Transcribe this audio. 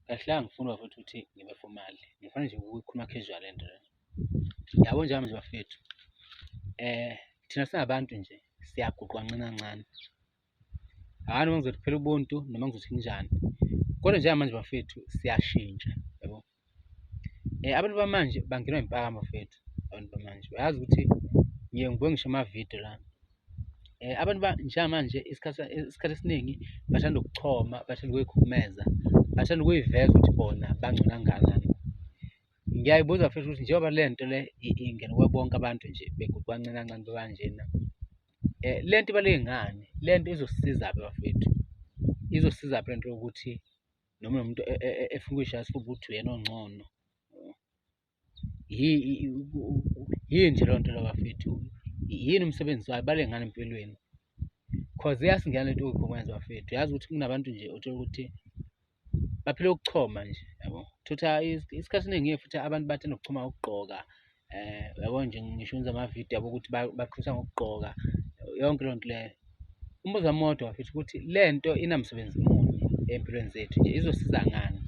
Kahle angifuni bafethu ukuthi ngibe formal, ngifuna nje ukuyikhuluma casual le nto le. Yabo njengamanje bafethu, thina singabantu nje siyaguquka kancane kancane. Hhayi noma ngizothi kuphela ubuntu noma ngizothi kunjani, kodwa njengamanje bafethu siyashintsha yabo. Abantu bamanje bangenwa impakamo bafethu, abantu bamanje. Uyazi ukuthi ngiye ngibuke ngisho amavidiyo la. Abantu njengamanje isikhathi esiningi bathanda ukuchoma, bathanda ukuy'khukhumeza, bathanda ukuy'veza ukuthi bona bangcono kangakanani. Ngiyayibuza bafethu ukuthi njengoba le nto le ingena kubo bonke abantu nje beguquka kancane kancane bebanjena, le nto ibaluleke ngani? Le nto izosisizaphi bafethu? Izosisizaphi le nto yokuthi noma umuntu efuna ukuy'shaya isifuba ukuthi uyena ongcono? Yini nje leyo nto leyo bafethu? Yini umsebenzi wayo? Ibaluleke ngani empilweni? Cause iyasingena lento yokuy'khukhumeza bafethu. Uyazi ukuthi kunabantu nje uthole ukuthi baphila ukuchoma nje yabo. Thutha isikhathi esiningi-ke futhi abantu bathanda ukuchoma ngokugqoka, uyabo nje ngisho wenza amavidiyo yabo ukuthi baqhosha ngokugqoka, yonke leyo nto leyo. Umbuzo wami owodwa bafethu ukuthi le nto inamsebenzi muni ey'mpilweni zethu nje, izosiza ngani?